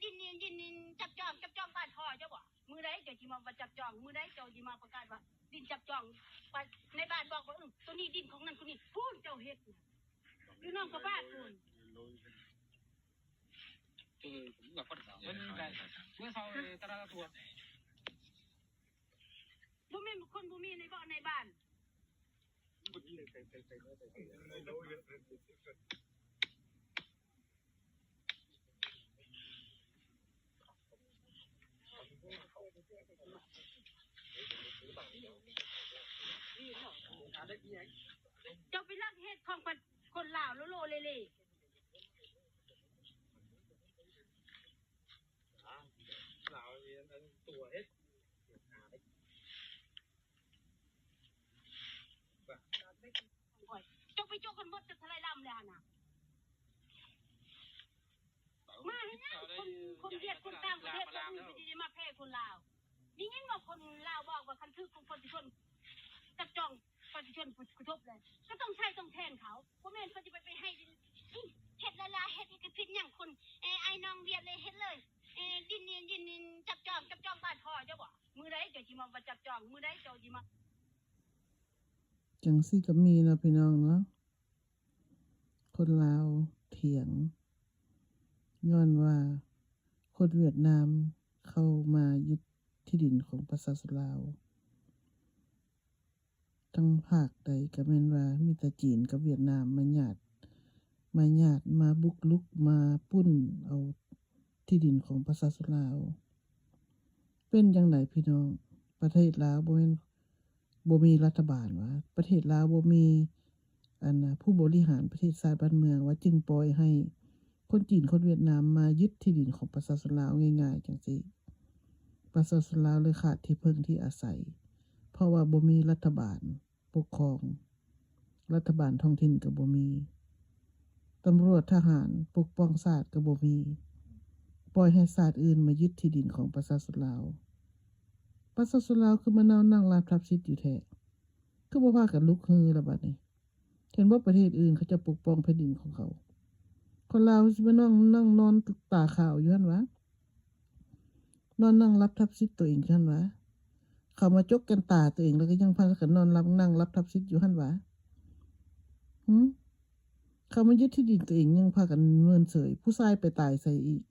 ດິນນີ້ ດິນນີ້ຈັບຈອງ ຈັບຈອງບ້ານພໍ່ເຈົ້າບໍ? ມື້ໃດເຈົ້າຊິມາວ່າຈັບຈອງ? ມື້ໃດເຈົ້າຊິມາປະກາດວ່າດິນຈັບຈອງ? ວ່າໃນບ້ານບອກວ່າ ເອີ ໂຕນີ້ດິນຂອງນັ້ນຄົນນີ້ ພຸ້ນເຈົ້າເຮັດນະ ຢູ່ໜອງກະບາດພຸ້ນ. ບໍ່ແມ່ນຄົນບໍ່ມີໃນເບາະໃນບ້ານ. ເຈົ້າໄປລັກເຮັດຂອງຄົນລາວໂລໆເລໆ. ລາວອັນຕົວເຮັດ ເຈົ້າໄປໂຈະກັນໝົດ ຈະເທົ່າໃດລຳແລ້ວຫັ້ນນະ. ມາເຮັດຫຍັງ ຄົນ ຄົນຫວຽດ ຄົນຕ່າງປະເທດ ເຂົາເອີ້ນຊິໄດ້ມາແຜ່ຄົນລາວ. ໄດ້ຍິນບໍ່ ຄົນລາວບອກວ່າ ຄັນຖືກຂອງປະຊາຊົນ ຈັບຈອງປະຊາຊົນຜູ້ ຜູ້ທົບແລ້ວ ກໍຕ້ອງໃຊ້ຕ້ອງແທນເຂົາ. ບໍ່ແມ່ນເຂົາຈະໄປ ໄປໃຫ້ເຮັດຫຼາຍໆ ເຮັດ ເຮັດ ເຮັດຜິດຫຍັງຄົນ. ເອີ ອ້າຍນ້ອງຫວຽດເລີຍ ເຮັດເລີຍ. ເອີ ດິນນີ້ ດິນນີ້ຈັບຈອງ ຈັບຈອງບ້ານພໍ່ເຈົ້າບໍ? ມື້ໃດເຈົ້າຊິມາວ່າຈັບຈອງ? ມື້ໃດເຈົ້າຊິມາ ຈັ່ງຊີ້ກໍມີເນາະ ພີ່ນ້ອງເນາະ. ຄົນລາວຖຽງ ຍ້ອນວ່າຄົນຫວຽດນາມເຂົ້າມາຍຶດທີ່ດິນຂອງປະຊາຊົນລາວ. ທາງພາກໃດກໍແມ່ນວ່າມີແຕ່ຈີນກັບຫວຽດນາມມາຍາດ ມາຍາດ ມາບຸກລຸກ ມາປຸ້ນເອົາທີ່ດິນຂອງປະຊາຊົນລາວ. ເປັນຈັ່ງໃດພີ່ນ້ອງ? ປະເທດລາວບໍ່ແມ່ນ ບໍ່ມີລັດຖະບານຫວາ? ປະເທດລາວບໍ່ມີ ອັນນະ ຜູ້ບໍລິຫານປະເທດຊາດບ້ານເມືອງຫວາ? ຈຶ່ງປ່ອຍໃຫ້ຄົນຈີນ ຄົນຫວຽດນາມມາຍຶດທີ່ດິນຂອງປະຊາຊົນລາວງ່າຍໆຈັ່ງຊີ້. ປະຊາຊົນລາວເລີຍຂາດທີ່ເພິ່ງທີ່ອາໄສ ເພາະວ່າບໍ່ມີລັດຖະບານປົກຄອງ, ລັດຖະບານທ້ອງຖິ່ນກໍບໍ່ມີ, ຕຳຫຼວດທະຫານປົກປ້ອງຊາດກໍບໍ່ມີ, ປ່ອຍໃຫ້ຊາດອື່ນມາຍຶດທີ່ດິນຂອງປະຊາຊົນລາວ. ປະຊາຊົນລາວຄືມານອນນັ່ງຫຼັບທັບສິດຢູ່ແທ້? ຄືບໍ່ພາກັນລຸກຮືລະບາດນີ້? ເຫັນບໍ່ ປະເທດອື່ນເຂົາເຈົ້າປົກປ້ອງແຜ່ນດິນຂອງເຂົາ. ຄົນລາວຊິມານັ່ງ ນັ່ງນອນຕາຂາວຢູ່ຫັ້ນຫວາ? ນອນນັ່ງຫຼັບທັບສິດຕົວເອງຢູ່ຫັ້ນຫວາ? ເຂົາມາຈົກແກ່ນຕາຕົວເອງ ແລ້ວກໍຍັງພາກັນນອນຫຼັບ ນັ່ງຫຼັບທັບສິດຢູ່ຫັ້ນຫວາ? ຫື? ເຂົາມາຍຶດທີ່ດິນຕົວເອງ ຍັງພາກັນເມີນເສີຍ. ຜູ້ຊາຍໄປຕາຍໃສອີກ?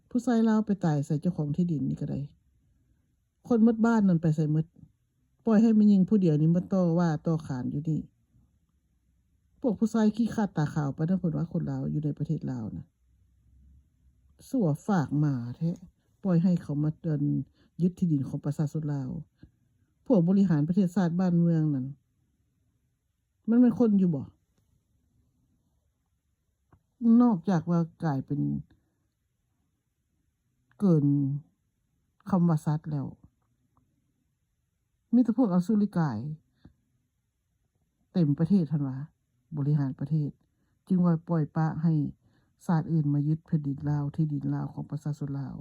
ຜູ້ຊາຍລາວໄປຕາຍໃສ? ເຈົ້າຂອງທີ່ດິນນີ້ກໍໄດ້. ຄົນໝົດບ້ານນັ້ນໄປໃສໝົດ? ປ່ອຍໃຫ້ແມ່ຍິງຜູ້ດຽວນີ້ມາຕໍ່ວ່າຕໍ່ຂານຢູ່ນີ້. ພວກຜູ້ຊາຍຂີ້ຂາດຕາຂາວປານນັ້ນ ເພິ່ນວ່າຄົນລາວຢູ່ໃນປະເທດລາວນະ. ຊົ່ວຟາກໝາແທ້, ປ່ອຍໃຫ້ເຂົາມາ ອັນ ຍຶດທີ່ດິນຂອງປະຊາຊົນລາວ. ພວກບໍລິຫານປະເທດຊາດບ້ານເມືອງນັ້ນ ມັນແມ່ນຄົນຢູ່ບໍ່? ນອກຈາກວ່າກາຍເປັນ ເກີນຄຳວ່າສັດແລ້ວ, ມີແຕ່ພວກອະສຸລິກາຍເຕັມປະເທດຫັ້ນຫວາ, ບໍລິຫານປະເທດ, ຈຶ່ງວ່າປ່ອຍປະໃຫ້ຊາດອື່ນມາຍຶດແຜ່ນດິນລາວ, ທີ່ດິນລາວຂອງປະຊາຊົນລາວ.